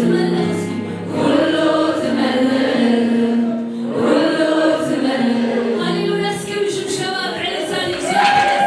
ትመልኽ እስኪ፣ ኩሉ ትመልኽ፣ ኩሉ ትመልኽ። ሃሌሉያ፣ እስኪ ብሽብሸባ ብዕልልታ ንእግዚኣብሔር።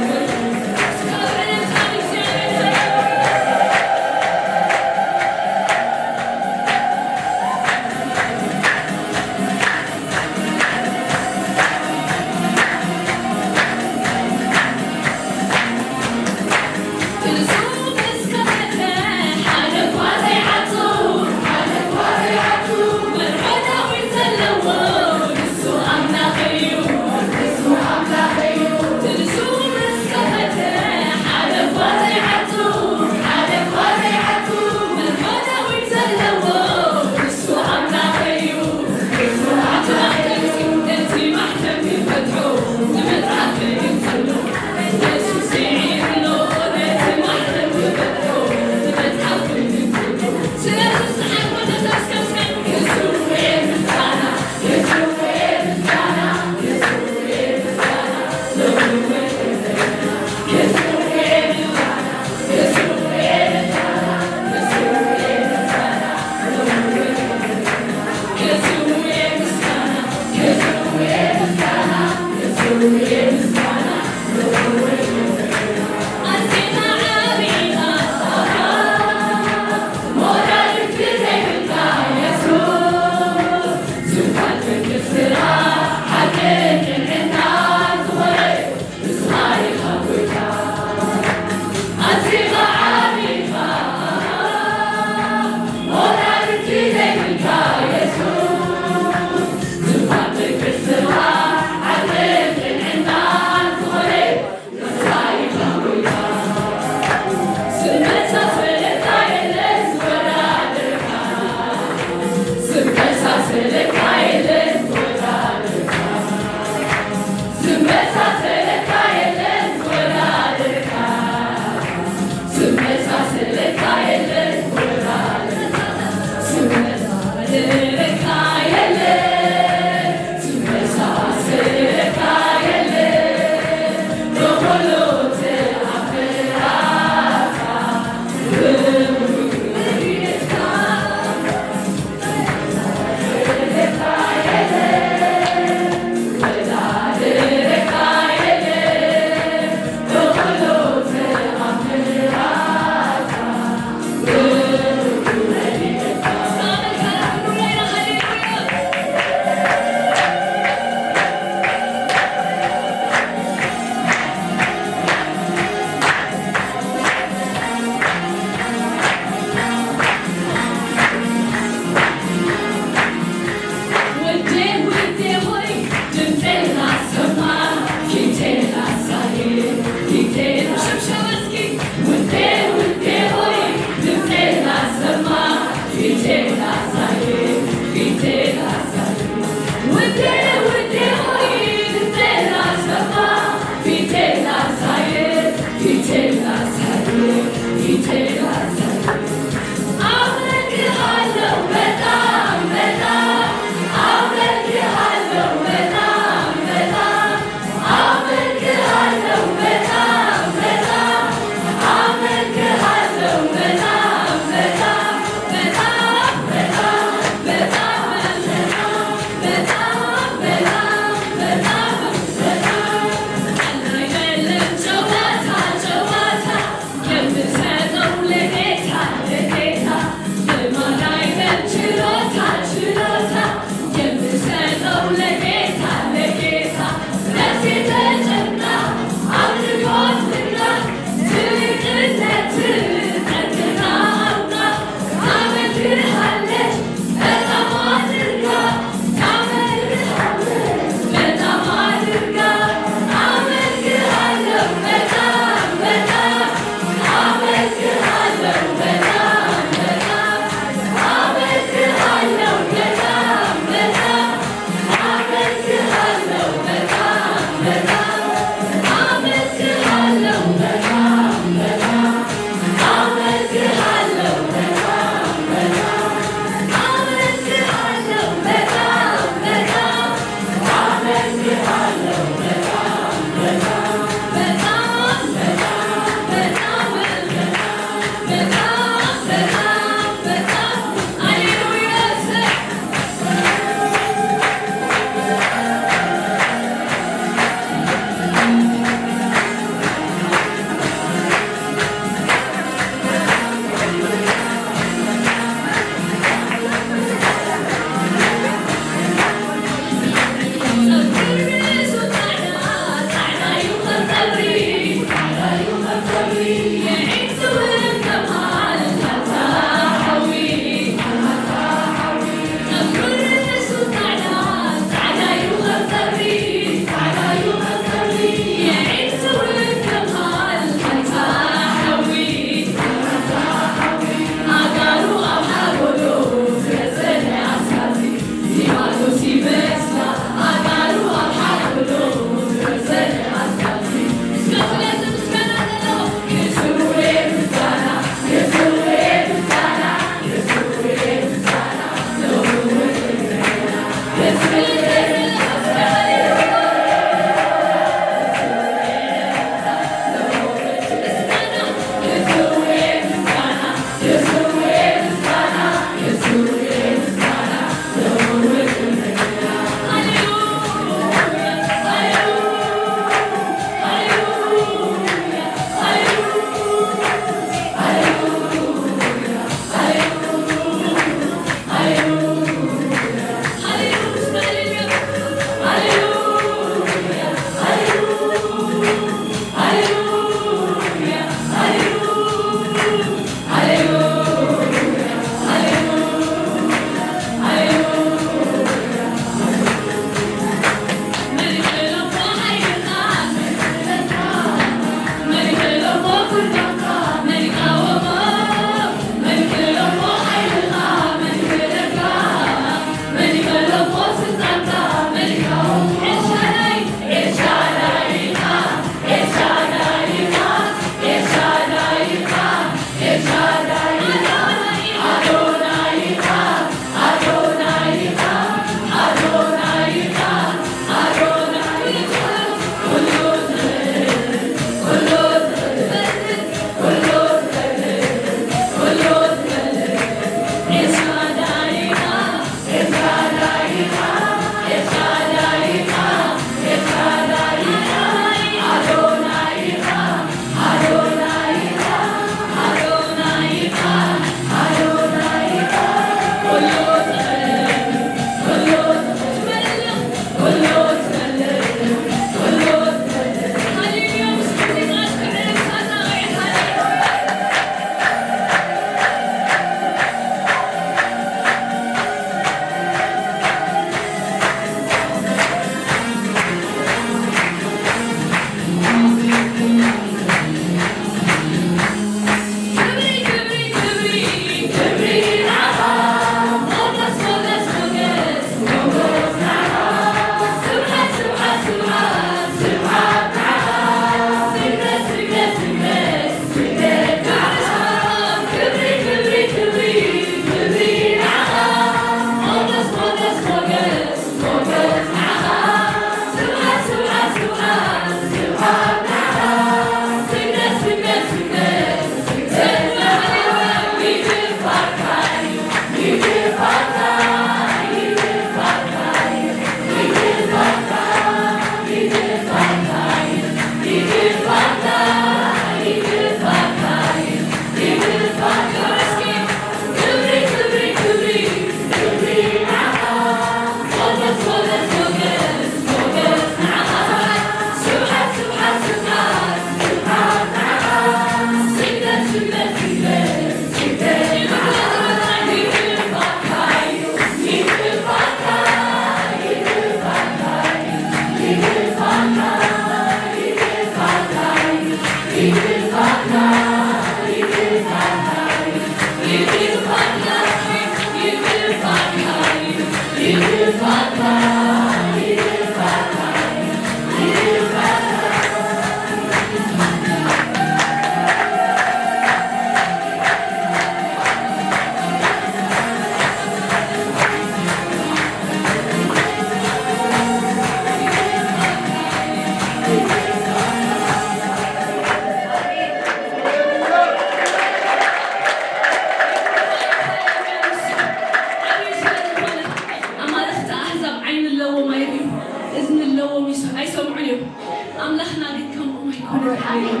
ኣምላኽና ግን ከምኦም ኣይኮነን።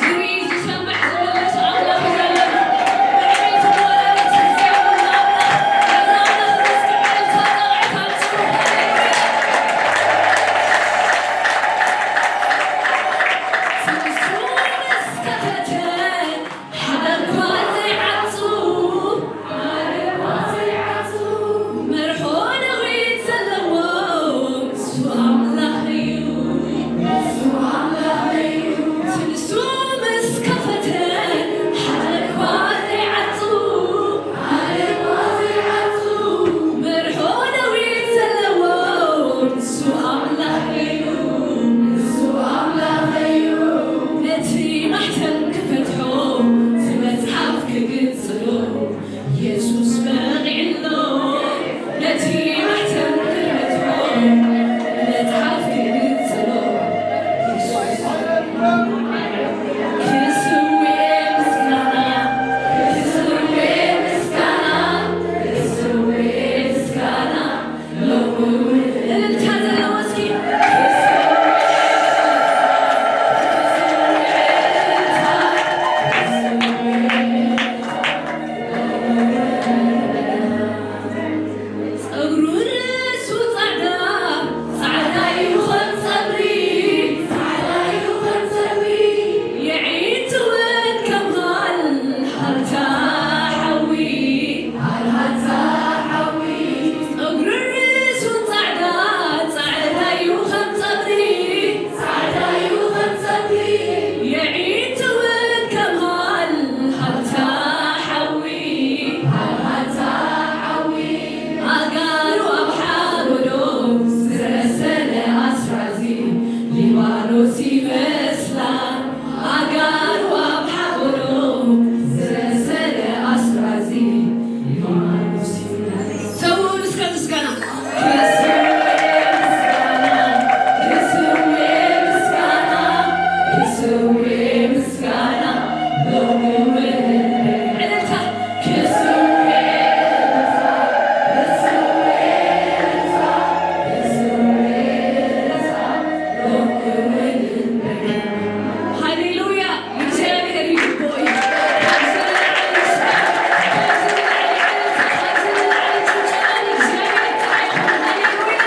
ዝርኢ ዝሰምዕ ዝምልስ ኣምላኽ እዩ ዘለና። ብዕቤት መወላዲት እግዚኣብሔር ኣምላኽ፣ ነዛ ኣምላኽ ዘስቀዐልካ ጸሎት ሃሌሉያ። ስምስሉ ምስ ከፈተ ሓደ እኳ ዘይዓጹ፣ ሓደ እኳ ዘይዓጹ፣ መርሖ ነዊት ዘለዎ ንሱ ኣምላኽ እዩ። ንሱ ኣምላኽ እዩ። እቲ ንሱ ምስ ከፈተ ሓደ እኳ ዘይዓጹ፣ ሓደ እኳ ዘይዓጹ፣ መርሖ ነዊት ዘለዎ ንሱ ኣምላኽ እዩ። ንሱ ኣምላኽ እዩ። ነቲ ማሕተም ክፈትሖ፣ እቲ መጽሓፍ ክግንጽሎ፣ የሱስ በቒዕሎ። ነቲ ማሕተም ክፈትሖ፣ መጽሓፍ ክግንጽሎ፣ የሱስ ክስውኤ ምስጋና፣ ክስውኤ ምስጋና፣ ክስውኤ ምስጋና። እልልታ ዘለዎ እስኪ። ጸጉሩ ርእሱ ጻዕዳ፣ ጻዕዳ እዩ ከም ጸጉሪ፣ ጻዕዳ እዩ ከም ጸጉሪ። የዒንቱ እውን ከም ሃልሃልታ ሓዊ፣ ሃልሃልታ ሓዊ። ጸጉሪ ርእሱ ጻዕዳ፣ ጻዕዳ እዩ ከም ጸጉሪ፣ ጻዕዳ እዩ ከም ጸጉሪ። የዒንቱ እውን ከም ሃልሃልታ ሓዊ፣ ሃልሃልታ ሓዊ። ኣእጋሩ ኣብ ሓጎዶ ዝረሰነ ኣስራዚ ሊባኖስ ይመስላ። ኣእጋሩ ኣብ ሓጎዶ ዝረሰነ ኣስራዚ ሊባኖስ ይመስላ። ሰብኡን እስከ ምስጋና። ክስውኤ ምስጋና፣ ክስውኤ ምስጋና፣ ክስውኤ ምስጋና፣ ሎሚ እውን እልልታ። ክስውኤ ምስጋና፣ ክስውኤ ምስጋና፣ ክስውኤ ምስጋና፣ ሎሚ እውን ሃሌሉያ! ንእግዚኣብሔር ይግብኦ እዩ። ካብዚ ንላዕሊ ምስጋና፣ ካብዚ ንላዕሊ ዕልልታ፣ ካብዚ ንላዕሊ ጭብጨባ ንእግዚኣብሔር ጥራሕ ይኹን። ሃሌሉያ!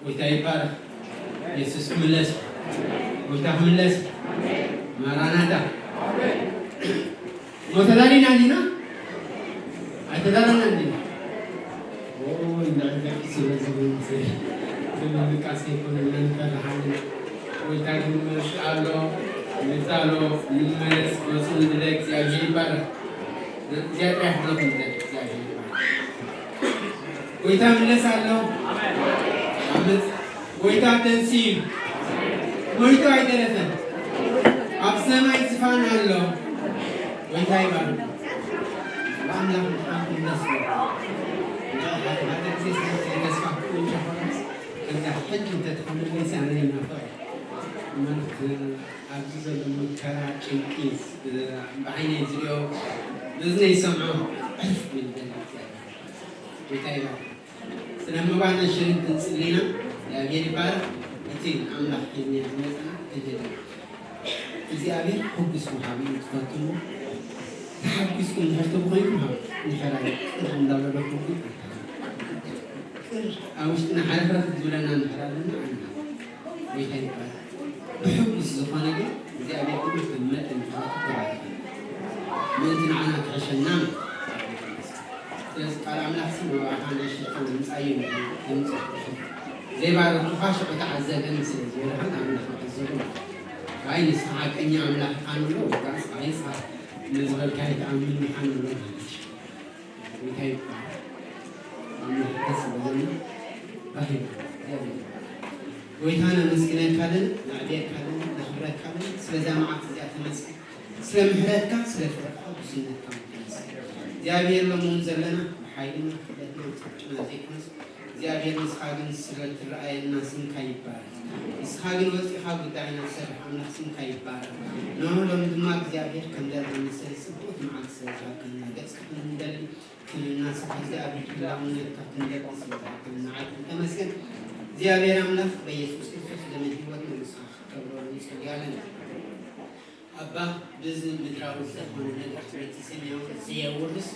ጎይታ ይባረክ። የሱስ ክምለስ፣ ጎይታ ክምለስ። ማራናታ። ሞ ተዳሊና ዲና? ኣይተዳለናን ዲና? ኦ፣ እንዳልደቂ ስለ ዝብል ምንቃስ ኣይኮነን፣ ንፈርሓለን። ጎይታ ግን መልሲ ኣሎ። ንታሎ፣ ንመለስ፣ መፁ ንብለ። እግዚኣብሔር ይባረክ። እዚኣ ጥራሕ ብለኩም፣ እግዚኣብሔር ይባረክ። ጎይታ ምለስ ኣሎ። ኣመን። ጎይታ ተንስዩ። ሞይቱ ኣይተረፈን። ኣብ ሰማይ ዝፋን ኣሎ። ጎይታ ይባርክ። ብኣምላኽ ምዃንኩም ደስ ይብል። ሓደ ሓደ ግዜ ስለ ተስፋ ክእውጅ ይኾንስ፣ ከምዛ ሕጂ እንተትኾነለይስ ኣነ ይናፍቕ። ማለት ኣብዚ ዘሎ መከራ፣ ጭንቂ፣ ብዓይነይ ዝሪኦ፣ ብእዝነይ ዝሰምዖ ዕርፍ ይብል። ጎይታ ይባርክ። ስለ መባና ሽርን ክንጽልና እግዚኣብሔር ይባረክ። እቲ ኣምላኽ ሒዝና ዝመጽና እድል እዩ። እግዚኣብሔር ሕጉስ ምሃብ እዩ። ትፈትዎ ተሓጒስኩም እንድሕር ትብሉ ኮይንኩም ሃብ እንድሕር ኣይ እንዳበለኩም ኣብ ውሽጥና ሓረፍረፍ ዝብለና እንድሕር ኣለና ኣና ጎይታ ይባረክ። ብሕጉስ ዝኾነ ግን እግዚኣብሔር ድማ ከም መጠን ፍቕሩ ተባረከ። ምእንቲ ንዓና ክሕሸና ነው። ስለዚ ቃል ኣምላኽ ሲ ንባዕኻ ናይ ሽርካ ምምጻእ እዩ። ዘይባረኩኻ ሽዑ ተዓዘበኒ ስለ ዝበልኻ ንኣምላኽ ንዓዘቦ። ኣይ ንስኻ ሓቀኛ ኣምላኽ ኢኻ ንብሎ፣ ወይከዓ ንስኻ ንዝበልካዮ ትኣምን ኢኻ ንብሎ ማለት እዩ። እንታይ ይባሃል? ኣምላኽ ደስ ይበለና። ራሂም፣ እግዚኣብሔር ይባረክ። ጎይታ ነመስግነካ ኣለና፣ ነዕብየካ ኣለና፣ ነኽብረካ ኣለና። ስለዛ መዓልቲ እዚኣ ተመስገን። ስለ ምሕረትካ፣ ስለ ፍቕርካ፣ ውሱነትካ ተመስገን። እግዚኣብሔር ሎሚ እውን ዘለና ብሓይልና፣ ክእለትና፣ ጽድቅና ዘይኮነስ፣ እግዚኣብሔር ንስኻ ግን ስለ እትረኣየና ስምካ ይባረክ። ንስኻ ግን ወጺኻ ጉዳይና ትሰርሕ ኣምላኽ ስምካ ይባረክ። ንሕና ሎሚ ድማ እግዚኣብሔር ከም ደርና መሰል ጽቡቕቲ መዓልቲ ስለ ዝሃብካና ገጽካ ክንደሊ ክንናስብ እግዚኣብሔር ህላውነትካ ክንደሊ ስለ ዝሃብካና ዓቢ ተመስገን። እግዚኣብሔር ኣምላኽ በኢየሱስ ክርስቶስ ደመ ህይወት ንስኻ ክትከብረሉ ንጸልያለን። ኣባ፣ በዚ ምድራዊ ዝኾነ ነገር ነቲ ሰማያዊ ዘየውርስ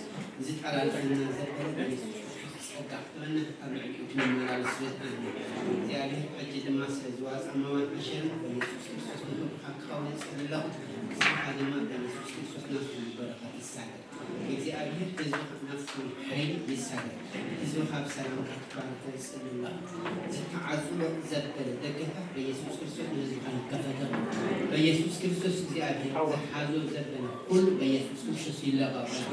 ዝጠላልፈና ዘበለ በኢየሱስ ክርስቶስ ጸጋ ክትበና ኣብ ልዕሊኡ ክንመላለስ ስለ ዝኣምን። እግዚኣብሔር ሕጂ ድማ ስለ ዝዋጻ መዋን ኣሸርን በኢየሱስ ክርስቶስ ንኽብርኻ ክኸውን እጽሊ ኣለኹ። ንስኻ ድማ በኢየሱስ ክርስቶስ ናፍቆት በረኸት ይሳገር። እግዚኣብሔር ህዝብኻ ናፍቆት ሓይሊ ይሳገር። ህዝብኻ ብሰላምካ ክትባረኽ እጽሊ ኣለኹ። ዝተዓጽሎ ዘበለ ደገታት በኢየሱስ ክርስቶስ ንህዝብኻ ይከፈተሉ። በኢየሱስ ክርስቶስ እግዚኣብሔር ዝሓዞ ዘበለ ኩሉ በኢየሱስ ክርስቶስ ይለቐቐሉ።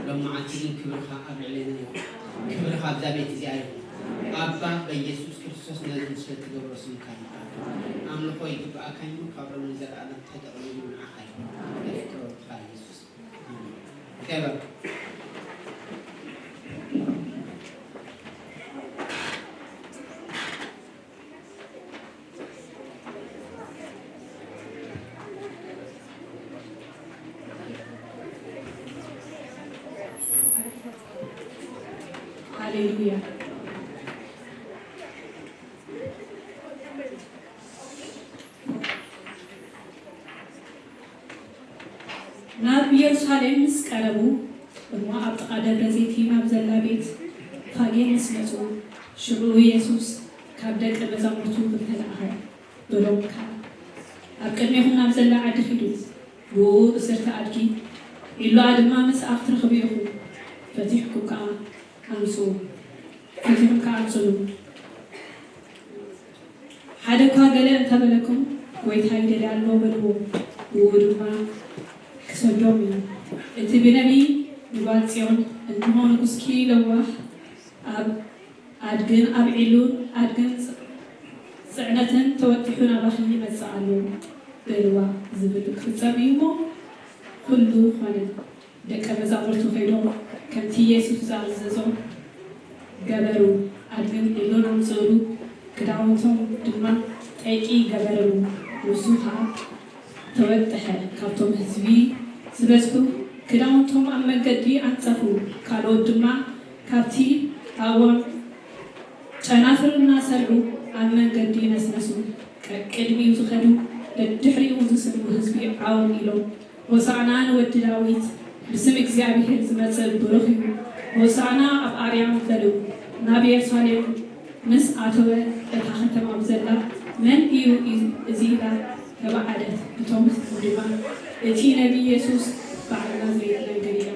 ሎማዓንቲ ግን ክብርኻ ኣብ ልዕሌና ይኹን። ክብርኻ ኣብዛ ቤት እዚኣ ይኹን። ኣባ በኢየሱስ ክርስቶስ ነዚ ስለ ትገብሮ ስምካ ይባረክ። ኣምልኾ ይግብኣካ እዩ፣ ካብ ሎሚ ንዘለኣለም ተጠቕሊሉ ንዓኻ ይኹን። ፍቅርካ ኢየሱስ። ኣሜን። እንታይ በል? ሃሌሉያ። ናብ ኢየሩሳሌም ምስ ቀረቡ እሞ ኣብ ጥቓ ደብረ ዘይቲ ናብ ዘላ ቤት ፋጌ ምስ መጹ፣ ሽዑ ኢየሱስ ካብ ደቀ መዛሙርቱ ክልተ ለኣኸ፣ በሎም ከኣ፣ ኣብ ቅድሜኹም ናብ ዘላ ዓዲ ኺዱ፣ ብኡ ብስርቲ ኣድጊ፣ ዒላኣ ድማ ምስ ኣፍ ትረኽቡ ኢኹም፣ ፈቲሕኩም ከኣ ኣምጽኡ፣ ፈቲሕኩም ከኣ ኣምጽኡ። ሓደ እኳ ገለ እንተ በለኩም፣ ጐይታ ይደሊ ኣሎ በልዎ፣ ብኡ ድማ ክሰዶም እዩ። እቲ ብነቢይ ንጓል ጽዮን፣ እንሆ፣ ንጉስኪ ለዋህ፣ ኣብ ኣድግን ኣብ ዒሉን ኣድግን ጽ-፣ ጽዕነትን ተወጢሑ ናባኺ ይመጽእ ኣሎ በልዋ ዝብል ክፍጸም እዩ እሞ፣ ኩሉ ኾነ። ደቀ መዛሙርቱ ከይዶም ከምቲ የሱስ ዝኣዘዞም ገበሩ። ኣድግን ዒሉን ኣምጽእሉ፣ ክዳውንቶም ድማ ጠይቂ ገበርሉ። ንሱ ኸኣ ተወጥሐ። ካብቶም ህዝቢ ዝበዝሑ ክዳውንቶም ኣብ መንገዲ ኣንጸፉ፣ ካልኦት ድማ ካብቲ ኣእዋም ጨናፍር እናሰርዑ ኣብ መንገዲ ነስነሱ። ቀቅድሚኡ ዝኸዱ፣ ደድሕሪኡ ዝስዕቡ ህዝቢ ዓው ኢሎም፣ ሆሳዕና ንወዲ ዳዊት፣ ብስም እግዚኣብሔር ዝመጽእ ብሩኽ እዩ፣ ሆሳዕና ኣብ ኣርያም በሉ። ናብ የሩሳሌም ምስ ኣተወ፣ እታ ከተማ ብዘላ፣ መን እዩ እዚ ኢላ ተባዓደት። እቶም ህዝቢ ድማ፣ እቲ ነቢይ የሱስ ባዕልና ዝርእየና ገሊላ።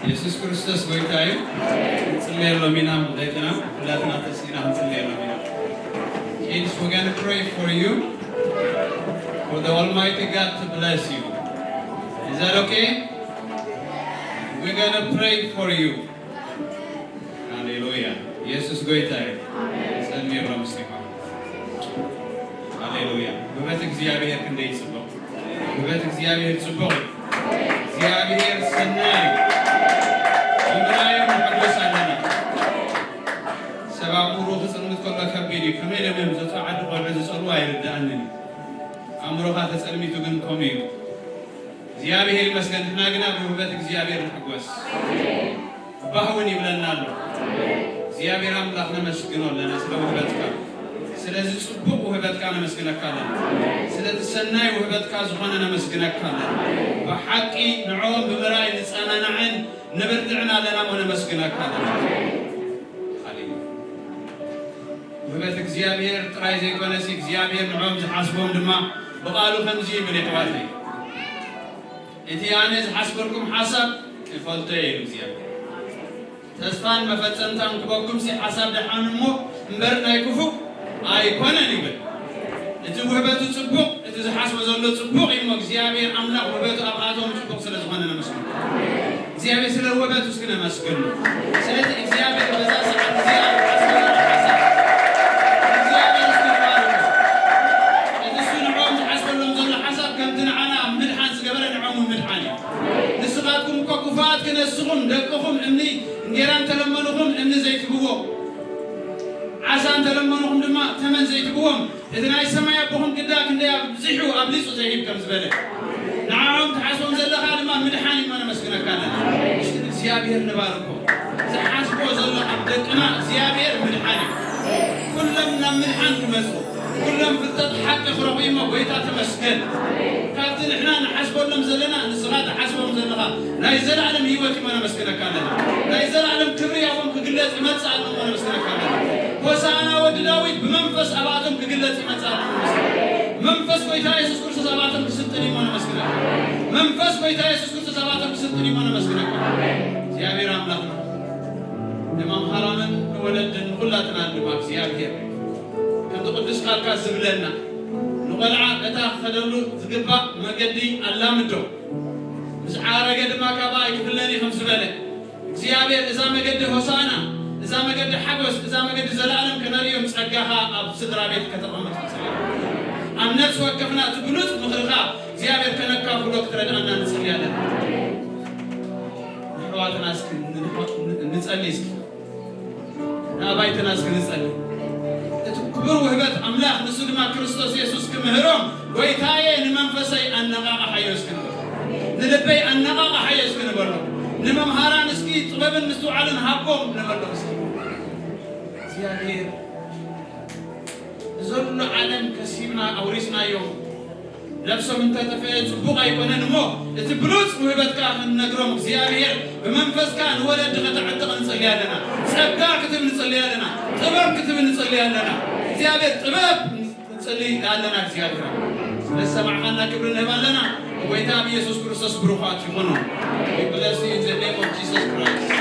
የሱስ ክርስቶስ ጎይታ እዩ። ክንጽልየሎም ኢና ደቅና፣ ኩላትና ተሲእና ክንጽልየሎም ኢና። Kids, we're gonna pray for you, for the Almighty God to bless you. Is that okay? We're gonna pray for you. ሃሌሉያ። የሱስ ጎይታ እዩ። ጸልየሎም እስኪ። ሃሌሉያ። ውህበት እግዚኣብሔር ክንደይ ጽቡቕ። ውህበት እግዚኣብሔር ጽቡቕ እዩ። እግዚኣብሔር ሰናይ እዩ። ብምርኣዮም ንሕጎስ ኣለና። ሰብ ኣእምሮ ክጽልምት ከሎ ከቢድ እዩ። ከመይ ኢሎም እዮም ዘጸዓዱ ቆልዑ ዝጸልዉ ኣይርድኣንን እዩ። ኣእምሮኻ ተጸልሚቱ ግን ከምኡ እዩ። እግዚኣብሔር ይመስገን። ንሕና ግና ብውህበት እግዚኣብሔር ንሕጎስ። ባህ እውን ይብለና ኣሎ። እግዚኣብሔር ኣምላኽ ነመስግኖ ኣለና ስለ ውህበትካ። ስለዚ ጽቡቕ ውህበትካ ነመስግነካ ኣለና። ስለዚ ሰናይ ውህበትካ ዝኾነ ነመስግነካ ኣለና። ብሓቂ ንዕኦም ብምርኣይ ንጸናናዕን ንብርትዕን ኣለና እሞ ነመስግነካ ኣለና። ሃሌሉያ። ውህበት እግዚኣብሔር ጥራይ ዘይኮነሲ እግዚኣብሔር ንዕኦም ዝሓስቦም ድማ ብቓሉ ከምዚ ይብል፣ የሕዋተይ፣ እቲ ኣነ ዝሓስበልኩም ሓሳብ እፈልጦ እየ፣ ይብል እግዚኣብሔር። ተስፋን መፈጸምታን ክበኩምሲ ሓሳብ ደሓን እሞ እምበር ናይ ክፉእ ኣይኮነን ይብል። እቲ ውህበቱ ጽቡቕ፣ እቲ ዝሓስቦ ዘሎ ጽቡቕ እዩ እሞ እግዚኣብሔር ኣምላኽ ውህበቱ ኣብኣቶም ጽቡቕ ስለ ዝኾነ ነመስግን። እግዚኣብሔር ስለ ውህበቱ እስኪ ነመስግን። ስለዚ እግዚኣብሔር በዛ ሰዓት እዚኣ ሓሳብ፣ እግዚኣብሔር እስኪ ንባርኮ። እቲ እሱ ንዕኦም ዝሓስበሎም ዘሎ ሓሳብ ከምቲ ንዓና ምድሓን ዝገበረ ንዕኦም ምድሓን እዩ። ንስኻትኩም እኮ ክፉኣት ክነስኹም ደቅኹም እምኒ እንጌራ እንተለመኑኹም እምኒ ዘይትህብዎም፣ ዓሳ እንተለመኑኹም ድማ ተመን ዘይትህብዎም፣ እቲ ናይ ሰማይ ኣቦኹም ግዳ ክንደይ ኣብዚሑ ኣብሊጹ ዘይህብ ከም ዝበለ፣ ንዓኦም ትሓስቦም ዘለኻ ድማ ምድሓን እዩ እሞ ነመስግነካ ኣለና። እስኪ እግዚኣብሔር ንባርኮ። ዝሓስቦ ዘሎ ኣብ ደቅና እግዚኣብሔር ምድሓን እዩ። ኩሎም ናብ ምድሓን ክመጹ፣ ኩሎም ፍልጠት ሓቂ ክረኽቡ እሞ ጎይታ ተመስገን። ካብቲ ንሕና ንሓስበሎም ዘለና ንስኻ ትሓስቦም ዘለኻ ናይ ዘላለም ህይወት እሞ ነመስግነካ ኣለና። ናይ ዘላለም ክብሪ ኣብኦም ክግለጽ ይመጽእ ኣሎ እሞ ነመስግነካ ኣለና። ሆሳዕና ወዲ ዳዊት ብመንፈስ ኣብኣቶም ክግለጽ ይመጽእ ኣሎ እሞ ነመስግነካ። መንፈስ ጎይታ የሱስ ክርስቶስ ኣብኣቶም ክስልጥን እሞ ነመስግነካ። መንፈስ ጎይታ የሱስ ክርስቶስ ኣብኣቶም ክስልጥን እሞ ነመስግነካ። እግዚኣብሔር ኣምላኽና ንመምሃራንን ንወለድን ንኹላትና ድማ እግዚኣብሔር ከምቲ ቅዱስ ቃልካ ዝብለና ንቖልዓ በታ ክኸደሉ ዝግባእ መገዲ ኣላምዶ፣ ምስ ዓረገ ድማ ካብኣ ኣይክፍለን እዩ ከም ዝበለ እግዚኣብሔር እዛ መገዲ ሆሳዕና፣ እዛ መገዲ ሓጎስ፣ እዛ መገዲ ዘለኣለም ከነርእዮም ጸጋኻ ኣብ ስድራ ቤት ከተቐምጥ ንጽሊ። ኣብ ነፍሲ ወከፍና እቲ ብሉጽ ምኽርኻ እግዚኣብሔር ከነካፍሎ ክትረድኣና ንጽሊ ኣለና። ንሕዋትና እስኪ ንጸሊ እስኪ። ንኣባይትና እስኪ ንጸሊ። እቲ ክቡር ውህበት ኣምላኽ ንሱ ድማ ክርስቶስ የሱስ ክምህሮም፣ "ጎይታየ ንመንፈሰይ ኣነቓቕሓዮ" እስኪ ንበሎ። "ንልበይ ኣነቓቕሓዮ" እስኪ ንበሎ። ንመምሃራን እስኪ ጥበብን ምስትውዓልን ሃቦም ንበሎ እስኪ። እግዚኣብሔር ንዘሎ ዓለም ከሲብና ኣውሪስናዮም። ነፍሶም እንተጠፍአ ጽቡቕ ኣይኮነን እሞ፣ እቲ ብሉጽ ውህበትካ ክንነግሮም እግዚኣብሔር ብመንፈስካ ንወለዲ ከተዕጥቕ ንጸሊ ኣለና። ጸጋ ክትብ ንጸሊ ኣለና። ጥበብ ክትብ ንጸሊ ኣለና። እግዚኣብሔር ጥበብ ንጸሊ ኣለና። እግዚኣብሔር ስለ ዝሰማዕኻና ክብሪ ንህብ ኣለና። ጎይታ ብኢየሱስ ክርስቶስ ብሩኻት ይኹኑ። We bless you in the name of Jesus Christ.